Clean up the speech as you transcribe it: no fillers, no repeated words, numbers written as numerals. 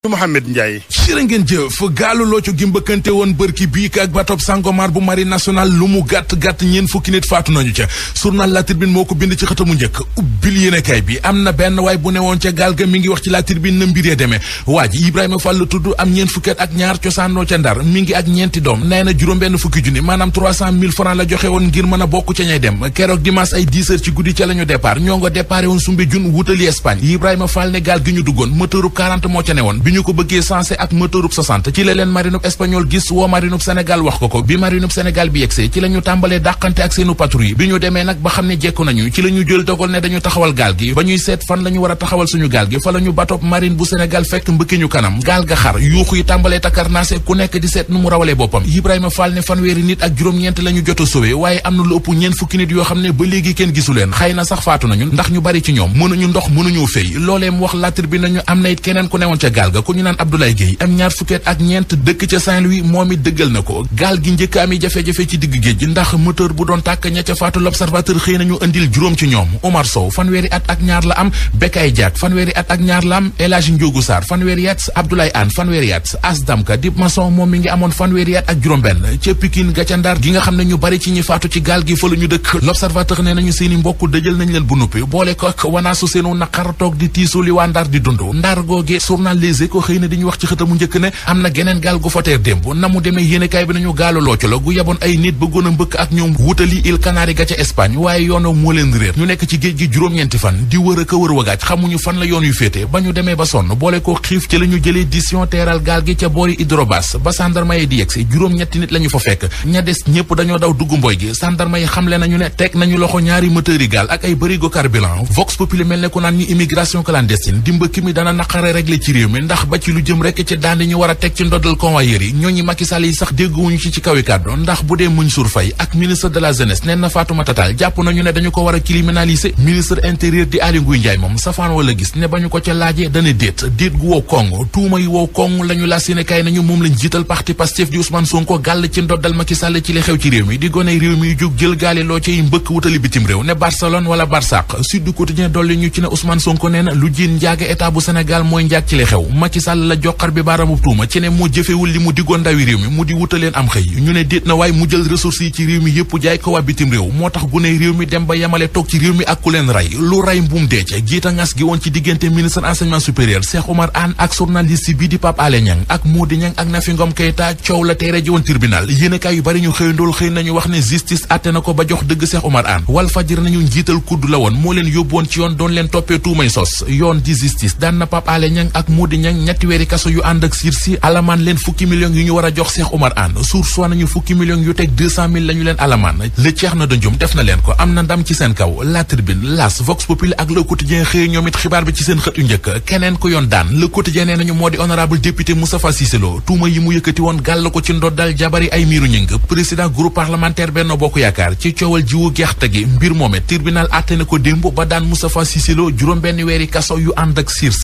Mohamed Ndiaye. jërë ngeen jëf gaalu looco gi mbëkkante woon bërki biik ak bateau Sangomar bu marine nationale lu mu gàtt-gàtt ñeen fukki nit faatu nañu ca journal La Tribune moo ko bind ci xëtamu njëkk ubbil yéenekaay bi am na benn waay bu ne woon ca gaal ga mi ngi wax ci La Tribune na mbiree demee waa ji Ibrahima Fall la tudd am ñeen fukki at ak ñaar cosaanoo ca Ndar mi ngi ak ñeenti doom nee na juróom-benn fukki junni maanaam 300 000 francs la joxe woon ngir mën a bokk ca ñay dem keroog dimanche ay 10 heures ci guddi ca la ñu départ ñoo nga déparé woon Soumbédioune wutali Espagne Ibrahima Fall ne gaal gi ñu duggoon moteurub 40 moo ca ne woon bi ñu ko bëggee sensé ak moteurub 60 ci la leen marinub espagnol gis woo marinub Sénégal wax ko bi marinub Sénégal bi yegsee ci la ñu tàmbalee dàqante ak seenu patrouille bi ñu demee nag ba xam ne jekku nañu ci la ñu jël dogal ne dañu taxawal gaal gi ba ñuy seet fan la ñu war a taxawal suñu gaal gi fa la ñu batop marine bu Sénégal fekk mbëkki ñu kanam gaal ga xar yuuxu yi tàmbalee takarnaase ku nekk di seet nu mu rawalee boppam Ibrahima Fall ne fanweeri nit ak juróom-ñeent la ñu jot a sauvé waaye am na lu ëpp ñeent fukki nit yoo xam ne ba léegi kenn gisu leen xëy na sax faatu nañu ndax ñu bari ci ñoom mënuñu ndox mënuñu fay loolee mu wax La Tribune nañu am na it keneen ku newoon ca gaal ga ku ñu naan Abdoulaye Gueye am ñaar fukkeet ak ñeent dëkk ca Saint-Louis moom it dëggal na ko gaal gi njëkk ami jafe-jafe ci digg géej gi ndax moteur bu doon tàkk ña ca faatu L'Observateur xëy nañu indil juróom ci ñoom Omar Sow fanweeri at ak ñaar la am Bekay Diak fanweeri at ak ñaar la am El Hadji Ndiogou Sarr fanweeri at Abdoulaye Anne fanweeri at Asdamka Dib Masson moom mi ngi amoon fanweeri at ak juróom-benn ca Pikine ga ca Ndar gi nga xam ne ñu bari ci ñi faatu ci gaal gi fa la ñu dëkk L'Observateur nee nañu seeni mbokk dëjël nañ leen bu nuppi boole ko ak wanaasu seenu naqar toog di tiisu li waa Ndar di dund Ndar googe journal Les Échos xëy na di ñu wax ci xëtamu njëkk ne am na geneen gaal gu fa teer démb na mu demee yéenekaay bi nañu gaalu looco la gu yeboon ay nit bëggoon a mbëkk ak ñoom wutali Îles Canaries ga ca Espagne waaye yoonoo moo leen réer ñu nekk ci géej gi juróom-ñeenti fan di wër ak a wër wagaaj xamuñu fan la yoon yu féete ba ñu demee ba sonn boole ko xiif ci la ñu jëlee décision teeral gaal gi ca boori Hydrobas ba sandarma yi di yegsi juróom-ñetti nit la ñu fa fekk ña des ñëpp dañoo daw dugg mboy gi sandarma yi xamle nañu ne teg nañu loxo ñaari moteur yi gaal ak ay bërigo carburant Vox Populi mel ne ku naan ñi immigration clandestine di mbëkk mi dana naqare régler ci réew mi ndax ba ci lu jëm rekk ci daan ñu war a teg ci ndoddal convoyeur yi ñooñu Macky Sall yi sax dégguwuñu ci kawi kàddu ndax bu dee Mansour Faye ak ministre de la jeunesse nen na Fatoumata Tall jàpp nañu ne dañu ko war a criminaliser ministre intérieur di Aly Ngouille Ndiaye moom safaan wala gis ne ba ñu ko ca laajee dana déet gu wow kong tuuma yi wow kong la ñu la Sénégal nañu moom lañ jiital parti Pastef di Ousmane Sonko gàll ci ndoddal Macky Sall ci li xew ci réew mi di goney réew mi yu jóg jël gaali loo ci mbëkk wutali bitim réew ne Barcelone wala Barsaq Sud Quotidien dolli ñu ci ne Ousmane Sonko nee na lu jiin njaaga état bu Sénégal mooy njaag ci li xew Macky Sall la joxar bi baaramu tuuma ci ne moo jëfewul li mu diggoon ndawi réew mi mu di wutaleen am xëy ñu ne déet na waaye mu jël ressources yi ci réew mi yëpp jaay ko waa bitim réew moo tax guney réew mi dem ba yemale toog ci réew mi ak ku leen rey lu rey mbuum deece jiita ngas gi woon ci diggante ministre enseignement supérieur Cheikh Oumar Anne ak journaliste bi di Pape Alé Niang ak Mody Niang ak Nafi Ngom Keïta coow la teere ji woon tribunal yéenekaay yu bari ñu xëyandool xëy nañu wax ne justice àtte na ko ba jox dëgg Cheikh Oumar Anne Walf Fadjri nañu njiital kudd la woon moo leen yóbbu woon ci yoon doon leen toppee tuumay sos yoon di justice daan na Pape Alé Niang ak Mody Niang ñetti weeri kaso yu ànd ak sursis alamaan leen fukki millions yu ñu war a jox Cheikh Oumar Anne source nañu fukki millions yu teg 200 000 lañu leen alamaan le ceex na dënjum def na leen ko am na ndam ci seen kaw La Tribune L'As Vox Populi ak Le Quotidien xëy ñoom it xibaar bi ci seen xët yu njëkk keneen ko yoon daan Le Quotidien nee nañu moo di honorable député Moustapha Cissé Lo tuuma yi mu yëkkati woon gàll ko ci ndoddal jabari ay miiru ñëng président groupe parlementaire Benno Bokk Yaakaar ci coowal jiwu gerte gi mbir moome tribunal àtte na ko démb ba daan Moustapha Cissé Lo juróom benn weeri kaso yu ànd ak